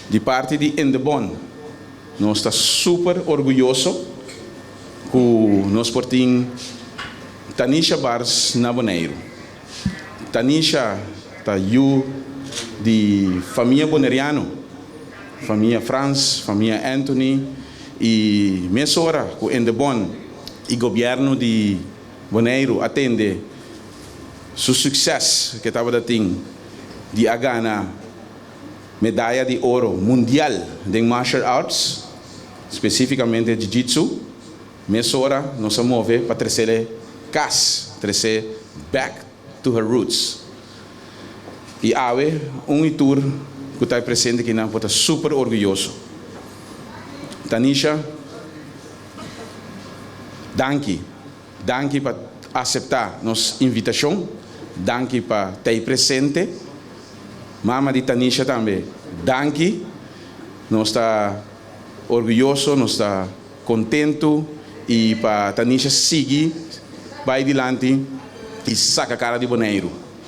Di parti di Indebon nos ta super orguyoso ku nos por tin Tanisha Bars na Boneiru. Tanisha ta yu di famia boneriano, famia Frans, famia Anthony i mesora ku Indebon i gobièrnu di Boneiru a tende su sukses ku e tabata tin di a gana medaya di oro mundial den martial arts, spesífikamente jiu-jitsu. Mesora nos a move pa tres'é kas, tres'é back to her roots. I awe un i tur ku ta presente akinan por ta super orguyoso. Tanisha, danki. Danki pa aseptá nos invitashon. Danki pa ta presente. Mama di Tanisha tambe, danki. Nos ta orguyoso, nos ta kontentu i pa Tanisha sigui bai dilanti i saka kara di Boneiru.